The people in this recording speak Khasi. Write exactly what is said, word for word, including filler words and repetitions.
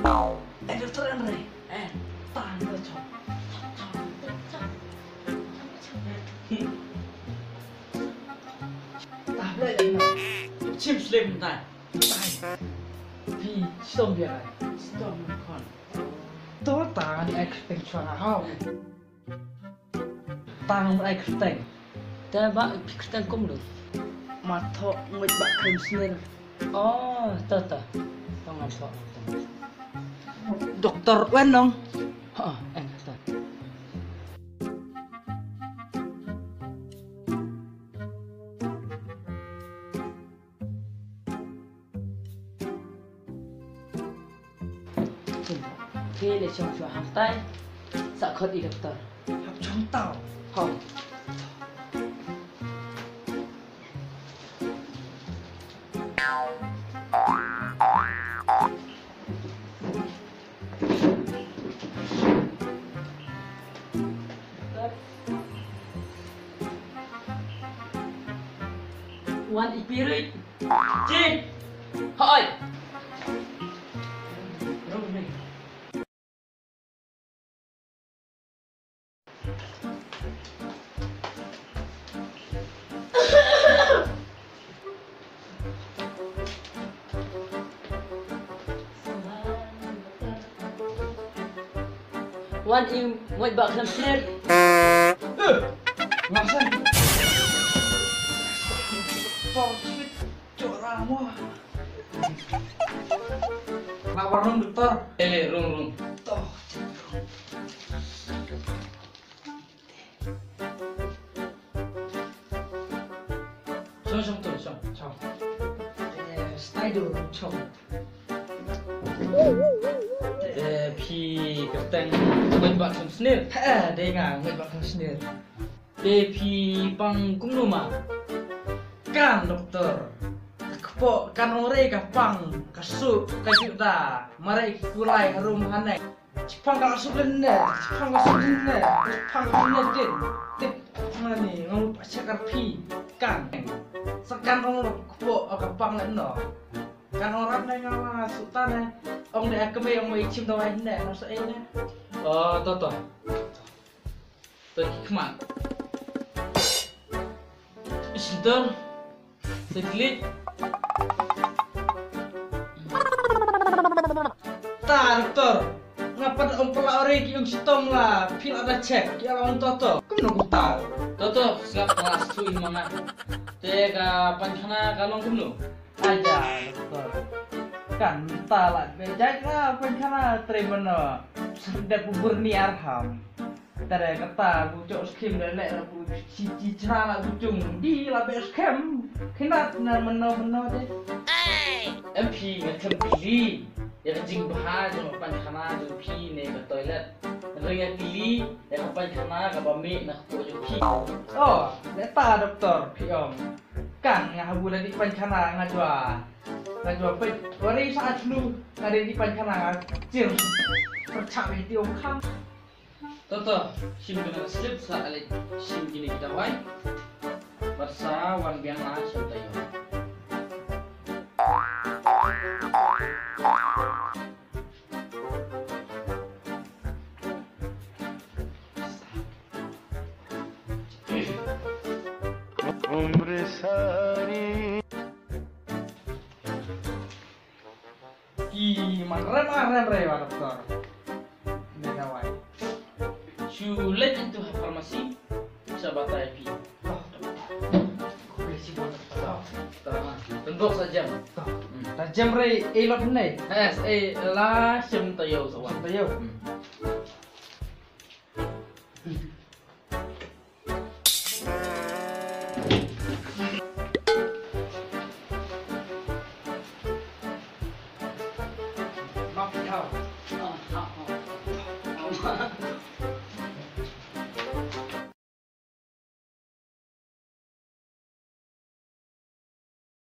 Eh, doktor Andre. Eh, tang da chong. Tang da chong. Chim slim tai. Phi stom biang ai. Stom khon. To tang ni ai kyrteng chwa nga hau. Tang ai kyrteng. Te ba phi kyrteng kumno? Ma thoh ngut ba kyrteng snir. Oh, to to. To ngan thoh. Doktor Wen nong. Ha, en to. Phi le shong shuwa hangtai. Sa khot i doktor. Hap shong tau. Hong. Wan i pirit. Jin. Hoi. Wan im, ngot ba khlem slir. Eh, ngasan. Tor chit, jora mo. Kenapa rung, doktor? Eh, rung, rung. Toh, rung. Shong, shong, to, shong, shong. Eh, stay do, shong. Eh, phi kyrteng ngut ba khlem slir. Eh, dei nga ngut ba khlem slir. Te phi pang kumno ma? Kan doktor. Ka kpoh kan ong re ka pang ka su ka juda. Mare ki kulai harum hanek. Chipang ka su lenne, chipang ka su lenne, chipang ka lenne din. Tip ngani ngam pa chakar phi kan. Sa kan ong lo kpoh ka pang le no. Kan ong rap ne ngam su ta ne. Ong de akme ong me chim dawai ne. Ngam sa ei ne. Oh, to to. Tang ki khmat. Isintor. Seklik. Ta doktor. Ngapa da ong pala ore ki ong sitom la. Phi la da check ki la ong toto. Kumno kumta? Toto, sngap kelas tu in manga. Te ka paikhana ka long kumno? Aja doktor. Kan ta la be jai ka paikhana tremano. Sendep bubur ni arham. Tare kata bu chok skim le le bu chi chi chra la bu chung di la be skim. Khinat na mano mano de. Em phi nga khlem kli. Ya ka jingbha jong ka paikhana jong phi ne ka toilet. Ring ya kli ya ka paikhana ka ba me na ko jong phi. Oh, le ta doktor phi ong. Kan nga habu la di paikhana nga jua. Nga jua pait. Wari sa atlu nga di paikhana nga cir. Percak me ti ong kham. Toto, shim kane ka slip sa ale shim kine ki dawai. Bad sa wan biang na shim tayo. Umri sari. Ki man rem a rem re wa doktor. Ne dawai. Shu leit into ha pharmacy. Sa batai phi. Oh, doktor. Ko beli si bon doktor. Doktor. Tendok sa jam. Doktor. Hmm. Ta jam re e lot ne. Yes, eh la sem tayo sa wan. Sem tayo. Hmm.